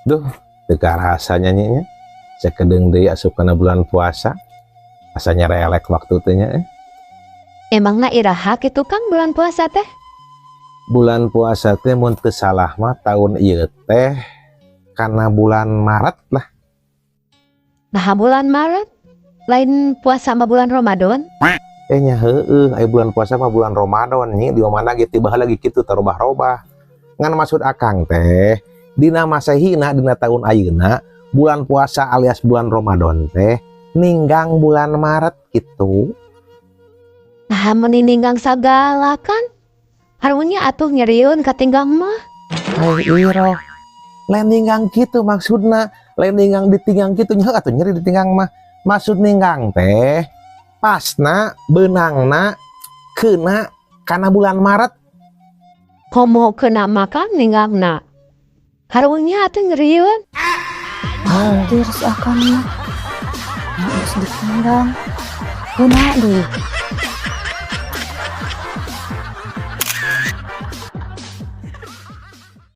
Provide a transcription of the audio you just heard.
Duh, teu karasa nya nya. Sakedeung deui asup kana bulan puasa. Asa nyerelek waktu teh nya eh. Emangna iraha kitu, Kang, bulan puasa teh? Bulan puasa teh mun teu salah mah tahun ieu teh kana bulan Maret lah. Nah, bulan Maret? Lain puasa mah bulan Ramadan? Eh, nya heueuh, aya bulan puasa mah bulan Ramadan nya, di mana ge tiba lagi kitu tarobah-robah. Ngan maksud Akang teh dina Masehina, dina tahun ayeuna, bulan puasa alias bulan Ramadan teh ninggang bulan Maret gitu. Nah, meni ninggang sagala kan? Harunya atuh nyerieun katinggang mah. Ai Iroh. Lain ninggang kitu maksudna, lain ninggang ditinggang kitu nya, atuh nyeri ditinggang mah. Maksud ninggang teh pasna beunangna kena kana bulan Maret. Komo kena makan ninggangna. Harunya atuh nyerieun. Ah, Terus akang mah. Geus ditinggang. Kena deui.